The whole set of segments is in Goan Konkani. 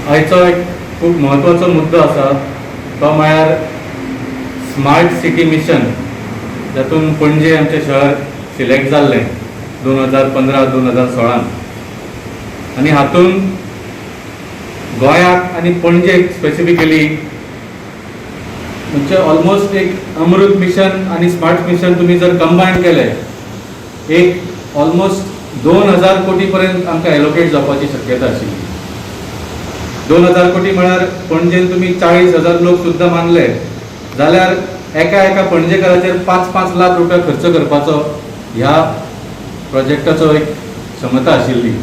आयचो एक खूब म्हत्वाचो मुद्दो आसा तो म्हळ्यार स्मार्ट सिटी मिशन, जातून पणजे आमचें शहर सिलेक्ट जाल्लें 2015 2016. आनी हातूंत गोंयाक आनी पणजेक स्पेसिफिकली म्हणजे ऑलमोस्ट एक अमृत मिशन आनी स्मार्ट मिशन तुमी जर कंबायन केले, एक ऑलमोस्ट 2000 कोटी पर्यंत आमकां एलोकेट जावपाची शक्यता आशिल्ली. 2000 कोटी म्हळ्यार पणजेन तुमी 40,000 लोक सुद्दां मानले जाल्यार एका एका पणजेकाराचेर 5-5 लाख रुपया खर्च करपाचो ह्या प्रोजेक्टाचो एक क्षमता आशिल्ली.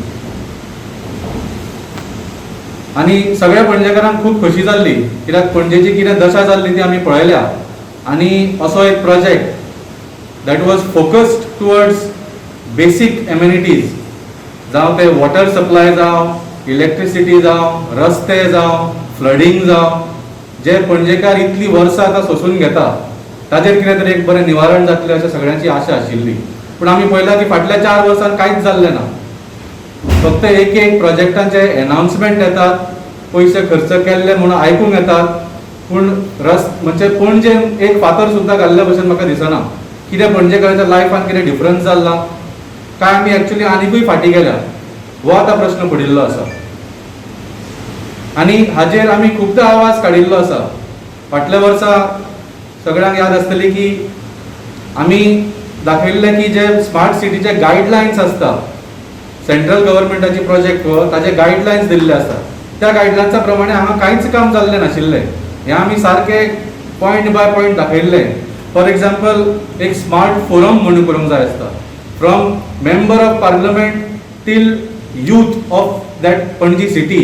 आनी सगळ्या पणजेकारांक खूब खोशी जाल्ली, कित्याक पणजेची कितें दशा जाल्ली ती आमी पळयल्या. आनी असो एक project that was focused towards basic amenities, जावं ते वॉटर सप्लाय जावं, इलेक्ट्रिसिटी जावं, रस्ते जावं, फ्लडींग जावं, जे पणजेकार इतली वर्सां आतां सोंसून घेता ताजेर कितें तरी एक बरें निवारण जातलें अशें सगळ्यांची आशा आशिल्ली. पूण आमी पळयलां की फाटल्या 4 वर्सांत कांयच जाल्लें ना. फक्त एक एक प्रोजेक्टांचे एनाउन्समेंट येतात, पयशे खर्च केल्ले म्हणून आयकूंक येतात, पूण रस म्हणजे पणजेन एक फातर सुद्दां घाल्ल्या भशेन म्हाका दिसना. कितें पणजेकाराच्या लायफान कितें डिफरन्स जाल्ला काय आमी एक्चुली आनिकूय फाटीं गेल्या, हो आतां प्रश्न पडिल्लो आसा. आनी हाजेर आमी खुबदां आवाज काडिल्लो आसा. फाटल्या वर्सा सगळ्यांक याद आसतली की आमी दाखयल्लें की जे स्मार्ट सिटीचे गायडलायन्स आसता, सेंट्रल गव्हर्मेंटाची प्रोजेक्ट हो, ताजे गायडलायन्स दिल्ले आसा, त्या गायडलायन्सा प्रमाणे हांगा कांयच काम जाल्लें नाशिल्लें. हें आमी सारकें पॉयंट बाय पॉयंट दाखयल्लें. फॉर एग्जाम्पल, एक स्मार्ट फोरम म्हणून करूंक जाय आसता, from member of parliament till youth of that Panaji city,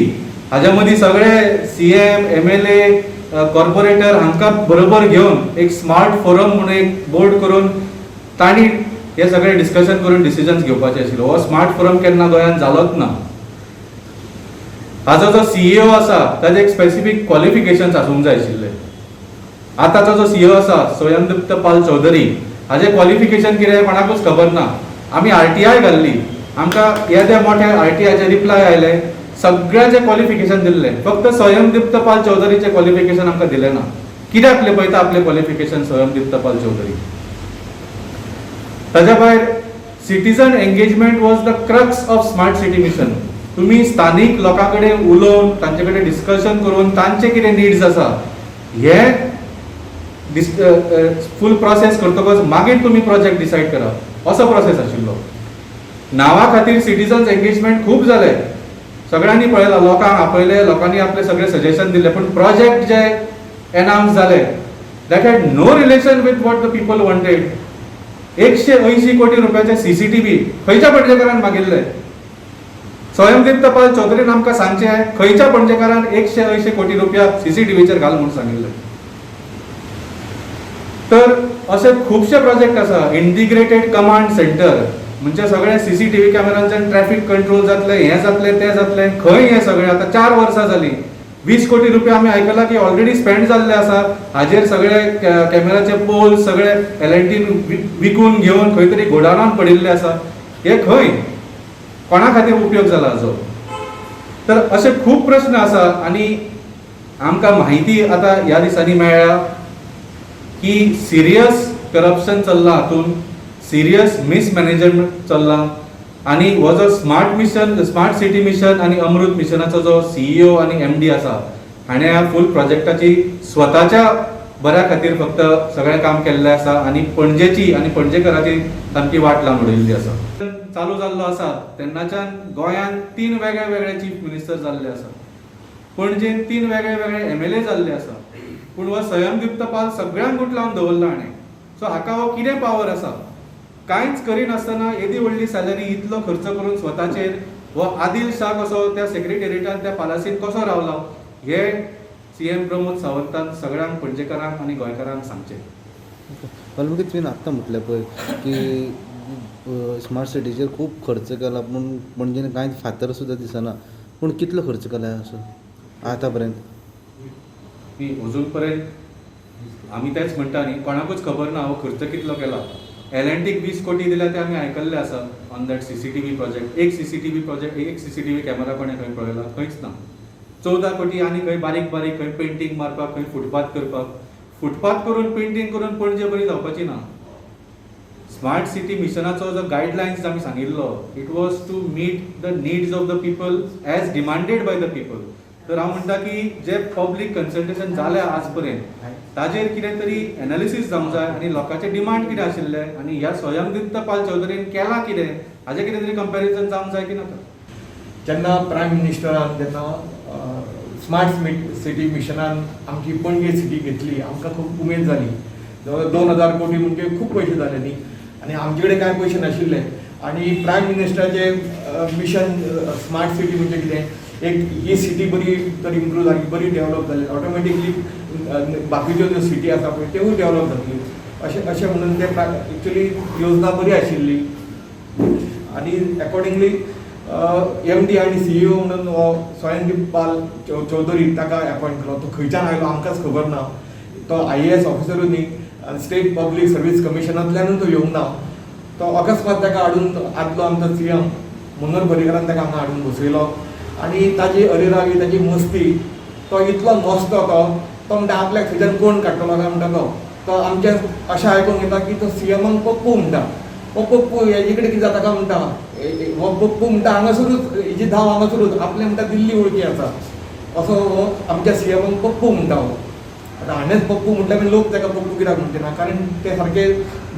हाज्या मदीं सगळे CM, MLA, corporator हांकां बरोबर घेवन एक स्मार्ट फोरम म्हणून एक बोर्ड करून तांणी हे सगळे डिस्कशन करून डिसिजन्स घेवपाचे आशिल्ले. हो स्मार्ट फोरम केन्ना गोंयांत जालोच ना. हाजो जो सीईओ आसा ताजे एक स्पेसिफीक क्वॉलिफिकेशन्स आसूंक जाय आशिल्ले. आतांचो जो सीईओ आसा स्वयंदीप्त पाल चौधरी, हाजे क्वॉलिफिकेशन कितें कोणाकूच खबर ना. आमी आरटीआय घाल्ली, आमकां येदे मोठे आरटीआयचे रिप्लाय आयले, सगळ्यांचे क्वॉलिफिकेशन दिल्ले, फक्त स्वयंदीप्त पाल चौधरीचे क्वॉलिफिकेशन आमकां दिलें ना. कित्याक लिपयता आपलें क्वॉलिफिकेशन स्वयंदीप्त पाल चौधरी? ताज्या भायर citizen engagement was the crux of smart city mission. तुमी स्थानीक लोकां कडेन उलोवन, तांचे कडेन डिस्कशन करून तांचे कितें निड्स आसा हे फूल प्रोसेस करतकच मागीर तुमी प्रोजेक्ट डिसायड करा, असो प्रोसेस आशिल्लो. नांवा खातीर सिटीजन्स एंगेजमेंट खूब जाले, सगळ्यांनी पळयलां, लोकांक आपयले, लोकांनी आपले सगळे सजेशन दिले, पूण प्रोजेक्ट जे एनाउन्स जाले that had no relation with what the people wanted. 180 कोटी रुपयाचे सीसीटीव्ही खंयच्या पणजेकारान मागिल्ले? स्वयंदीप्त पाल चौधरीन आमकां सांगचें, खंयच्या पणजेकारान 180 कोटी रुपया सीसीटीव्हीचेर घाल म्हूण सांगिल्ले? तर असे खुबशे प्रोजेक्ट आसा. इंटिग्रेटेड कमांड सेंटर म्हणजे सगळे सीसीटीव्ही कॅमेरांच्यान ट्रॅफिक कंट्रोल जातलें, हें जातलें, तें जातलें, खंय हें सगळें? आतां 4 वर्सां जालीं. 20 कोटी रुपया आमी आयकला की ऑलरेडी स्पेंड जाल्ले आसा हाजेर. सगळे कॅमेराचे पोल सगळे एल&टीन विकून घेवन खंय तरी गोडावनान पडिल्ले आसा. हे खंय कोणा खातीर उपयोग जाला हाजो? तर असे खूब प्रश्न आसा. आनी आमकां म्हायती आतां ह्या दिसांनी मेळ्ळ्या की सिरियस करप्शन चल्लां, हातूंत सिरियस मिसमॅनेजमेंट चल्लां. आनी हो जो smart mission, smart city mission आनी अमृत मिशनाचो जो सीईओ आनी एमडी आसा, हाणें ह्या फूल प्रोजेक्टाची स्वताच्या बऱ्या खातीर फक्त सगळें काम केल्लें आसा आनी पणजेची आनी पणजेकाराची सामकी वाट लावन उडयल्ली आसा. चालू जाल्लो आसा तेन्नाच्यान गोंयांत 3 वेगळे वेगळे चीफ मिनिस्टर जाल्ले आसा, पणजेन 3 वेगळे वेगळे एमएलए जाल्ले आसा, पूण हो स्वयंदीप्त पाल सगळ्यांक गुटलावन दवरला हाणें. सो हाका हो कितें पावर आसा? कांयच करिनासतना येदी व्हडली सॅलरी, इतलो खर्च करून स्वताचेर हो आदिल शाह कसो त्या सेक्रेटेरिएटान, त्या पालासीन कसो रावला, हे सीएम प्रमोद सावंतान सगळ्यांक पणजेकारांक आनी गोंयकारांक सांगचें. वाल्मिकी, तुवें आत्तां म्हटलें पळय की स्मार्ट सिटीचेर खूब खर्च केला, पूण पणजेन कांय फातर सुद्दां दिसना. पूण कितलो खर्च केला असो आतां पर्यंत? न्ही, अजून पर्यंत आमी तेच म्हणटा न्ही, कोणाकूच खबर ना हो खर्च कितलो केला. एल&टीक 20 कोटी दिल्या ते आमी आयकल्ले आसा on that CCTV project. एक सीसीटीव्ही प्रोजेक्ट, एक सीसीटीव्ही कॅमेरा कोणें खंय पळयला? खंयच ना. 14 कोटी आनी खंय बारीक बारीक खंय पेंटींग मारपाक, खंय फुटपाथ करपाक. फुटपाथ करून, पेंटींग करून पणजे बरी जावपाची ना. स्मार्ट सिटी मिशनाचो जो गायडलायन्स आमी सांगिल्लो, it was to meet the needs of the people as demanded by the people. तर हांव म्हणटा की जे पब्लीक कन्सल्टेशन जालें आज पर्यंत, ताजेर कितें तरी एनालिसीस जावंक जाय आनी लोकांचे डिमांड कितें आशिल्ले आनी ह्या स्वयंदत्त पाल चौधरीन केलां कितें, हाजें कितें तरी कंपॅरिजन जावंक जाय की नाका? जेन्ना प्रायम मिनिस्टरान जेन्ना स्मार्ट सिटी मिशनान आमची पणजे सिटी घेतली, आमकां खूब उमेद जाली. जवळ 2000 कोटी म्हणजे खूब पयशे जाले न्ही, आनी आमचे कडेन कांय पयशे नाशिल्ले. आनी प्रायम मिनिस्टराचे मिशन स्मार्ट सिटी म्हणजे कितें, एक ही सिटी बरी तर इम्प्रूव जाली, बरी डेव्हलप जाली, ऑटोमॅटिकली बाकीच्यो ज्यो सिटी आसा पळय त्योय डेव्हलप जातल्यो, अशें अशें म्हणून ते एक्चुली योजना बरी आशिल्ली. आनी एकॉर्डिंगली एमडी आनी सीईओ म्हणून हो स्वयंदीप पाल चौधरी ताका एपॉयंट केलो. तो खंयच्यान आयलो आमकांच खबर ना. तो आयएएस ऑफिसरूय न्ही, स्टेट पब्लीक सर्वीस कमिशनांतल्यानूय तो येवंक ना. तो अकस्मात ताका हाडून आदलो आमचो सीएम मनोहर पर्रीकारान ताका हांगा हाडून बसयलो. आनी ताजी अरेरावी, ताजी मस्ती, तो इतलो मस्तो, तो तो म्हणटा आपल्याक थंयच्यान कोण काडटलो काय म्हणटा तो. तो आमचें अशें आयकूंक येता की तो सीएमाक पप्पू म्हणटा. हो पप्पू हेजे कडेन कितें जाता काय म्हणटा, हो पप्पू म्हणटा हांगासरूच हेजी धांव हांगासरूच, आपलें म्हणटा दिल्ली वळखी आसा, असो हो आमच्या सीएमाक पप्पू म्हणटा हो. आतां हाणेंच पप्पू म्हटल्यार मागीर लोक ताका पप्पू कित्याक म्हणचे ना? कारण ते सारके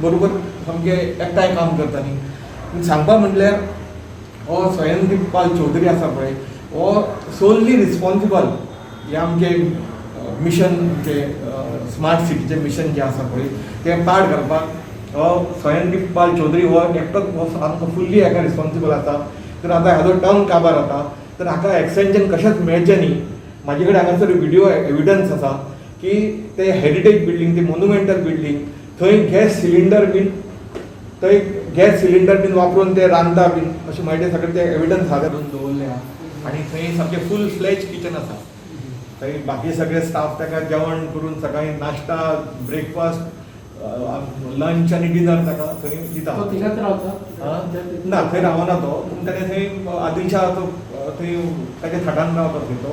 बरोबर सामके एकठांय काम करता न्ही. पूण सांगपा म्हटल्यार हो स्वयंदीप पाल चौधरी आसा पळय, हो सोल्ली रिस्पॉन्सिबल हे आमचे मिशन, आमचे स्मार्ट सिटीचें मिशन जें आसा पळय तें पाड घालपाक हो स्वयंदीप पाल चौधरी हो एकटोच हो आमकां फुल्ली हाका रिस्पॉन्सिबल आसा. तर आतां हाजो टर्म काबार जाता, तर हाका एक्सटेंशन कशेंच मेळचें न्ही. म्हाजे कडेन हांगासर विडियो एविडन्स आसा की ते हेरिटेज बिल्डींग, ती मोनुमेंटल बिल्डींग, थंय गॅस सिलिंडर बीन, थंय गॅस सिलिंडर बीन वापरून ते रांदता बीन अशें म्हणटा. सगळें ते एविडन्स हाडून दवरले आहा आनी थंय सामकें फूल फ्लॅज किचन आसा. थंय बाकी सगळे स्टाफ ताका जेवण करून सकाळी नाश्ता, ब्रेकफास्ट, लंच आनी डिनर ताका थंय दिता. तो थिंगाच रावता? हा? ना, थंय रावना तो, पूण ताणें थंय आदिलशाह तो थंय ताच्या थाटान रावता थंय तो.